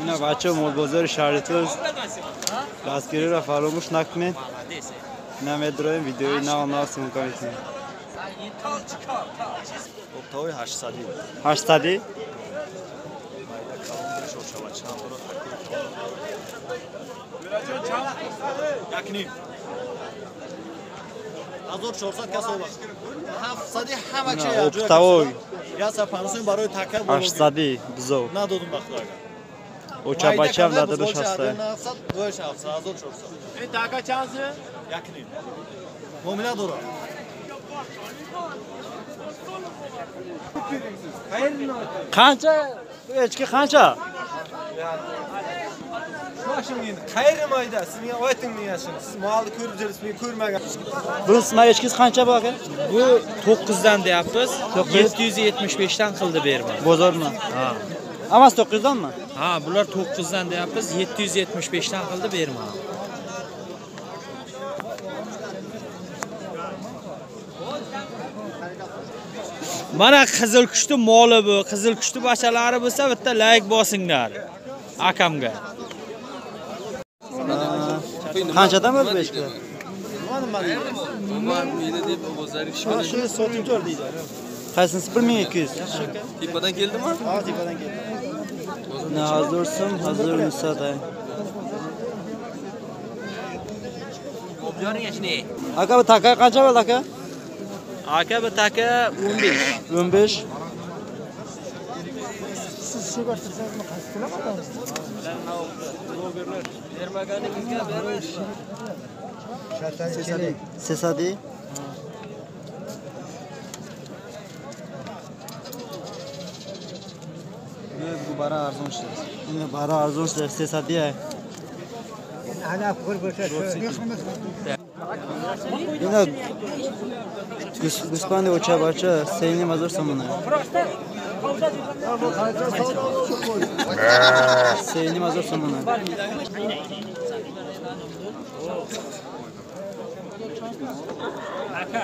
Ина бачаҳо молбозори шаҳри Тӯс дастгириро фаромӯш накунед. Ина медроем видеои нав нав съёмка мекунем. Оптовой 800. 800? Як ним. 1400 кас овард. 700 ҳама чи оптовой. 150 барои така 800 бизов. Надодум ба худо агар. Оча бачам дададаш ҳаста. 900, 2700, 1400. Ин така чанд? Як ним. Муомила дорад. Qancha? Echki qancha? Shunga qayeri mayda? Siz menga ayting menga shuni. Siz molni ko'rib yuribsiz, men ko'rmagan. Buni sizlar echkingiz qancha bu aka? Bu 9 dan deyapmiz. 775 dan qildi berma. Bozormi? Ha. Hammasi 9 danmi? Ha, bular 9 dan deyapmiz, 775 dan qildi berma. Mana qizil kuchti moli bu, qizil kuchti bachalari bo'lsa bitta like bosinglar akamga. Qanchadan bo'ldi bu echkilar? Nima deb bozor ish Shu sotib ko'r deydi. Qaysinisi 1200? Tepadan keldimi? Ha, tepadan keldi. Na hazır so'm, hazır nusada. Aka bu taka qancha bo'ldi aka? Aka bu taka 15. 15. Siz shegartirsangiz qaysi qilaman? Bermaganingizga bermaysiz. Sesadi. Bu bara arzon ishlaydi. Endi bara arzon ishlaydi, sesadi. Ana ko'r bo'lsa Ина гӯспанди оча-бача 3,5 ҳазор сомона. 3,5 ҳазор сомона. Aka,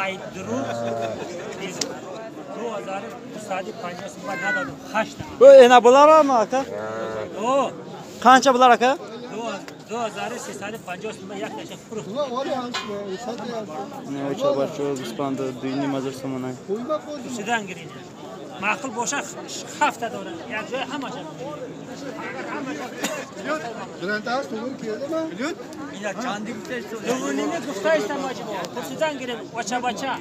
ay durur 2250 so'mga надодum, 8 ta. Bu ena bularmi aka? O. Qancha bular aka? 2350 so'mga як tasha furuq. Ina оча-бача гӯспанди 2,5 ҳазор сомона. Sidan giring. Ma'qul bo'lsa hafta dora. Як joy hammacha. Birontasi to'g'ri keldimi? Duvunini guftaysan majmu. Sidan giring, ocha-bacha.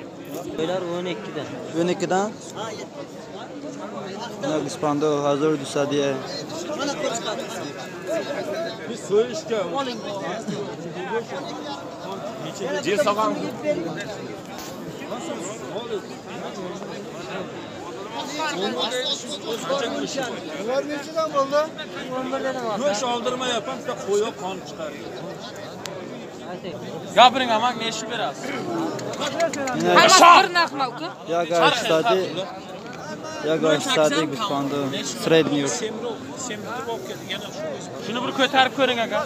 Ular 12dan. 12 dan? Ina гӯспанди 1200. Biz so'yishga. Jil so'g'an. Ular nechidan bo'ldi? Go'sht oldirmayapman, bitta qo'y qon chiqardi. Gapiring amak, nechi berasiz? Hammasi bir narxmi uka? Як 800, як 800 гӯспанди средний. Shuni bir ko'tarib ko'ring aka.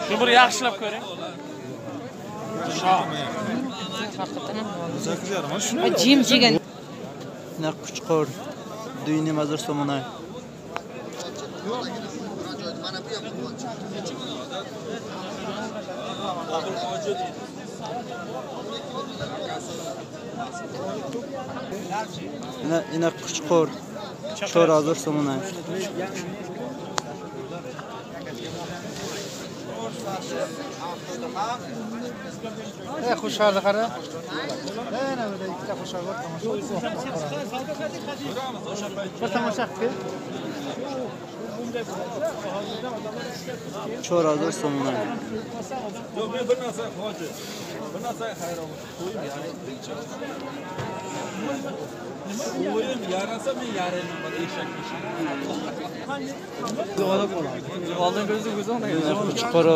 Shuni bir yaxshilab ko'ring. Jim yegan. Ina quchqor 2,5 ҳазор сомона. Ina quchqor 4 ҳазор сомона. Ey xusharni qara. Mana burada ikkita xushar bor, tomosha. Bir tomosha qilib kel. 4 ҳазор сомона. Yo'q, men bir narsa hoji. Bir narsa hayron. Qo'yim yarasa men yarayman, mana eshak eshak. Oldin ko'zi ko'zi Qo'chqori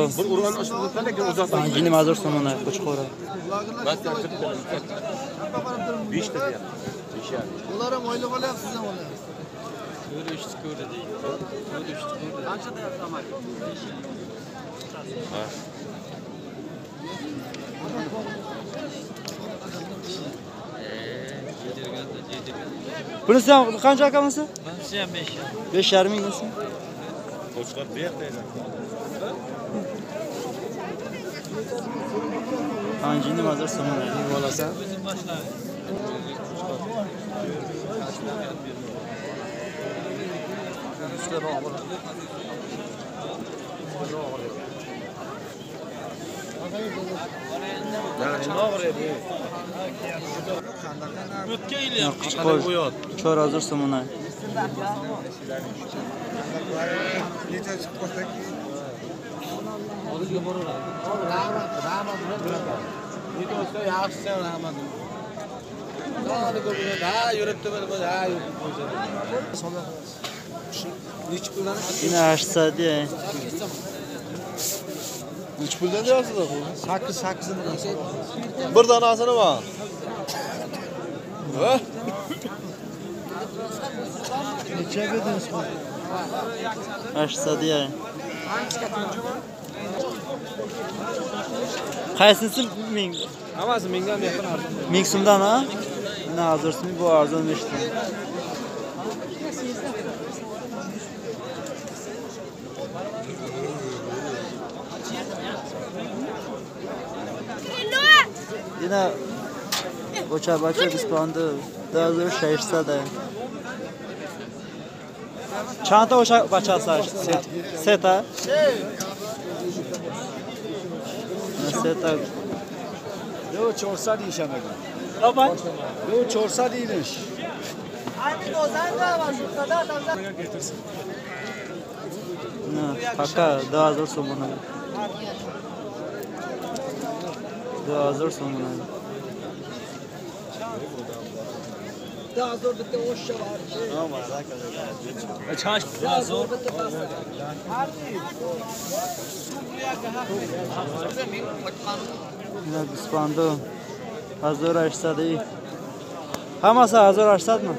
5,5 ҳазор сомона qo'chqori. 5 ta deyapti. 5,5. Ular ham oylik olyapti, siz ham olyapsiz. Ko'rishdi ko'rdi deydi. Ko'rishdi ko'rdi. Qancha deyapti amak? Ha. Yedirganda, yedirganda. Bunisi ham qancha aka bunisi? Bunisi ham 5,5. 5,5 ming bunisi. Qo'chqor bu yoqda edi. 5,5 hozir so'm olasan. Qo'chqor 4,000 so'mdan. Yine 800 diye. Nechi puldan deyapsiz bu? 8 Bir danasini bor. Ha? Necha bedingiz bu? 800 diye. Qaysisi 1000? Hammasi 1000dan yaqin arzon. 1000 so'mdan ha? Mana hozir so'm bu arzon nechta? Yine bocha bacha 22 2600 Чанд та o'sha bachasi? Seta. Seta. 2400 işe megam. 2400 inish. Пока 2000 so'm. 2000 so'm. 2000 bitta o'sha bor. 4000. Yine 22 1800. Hammasi 1800 mi?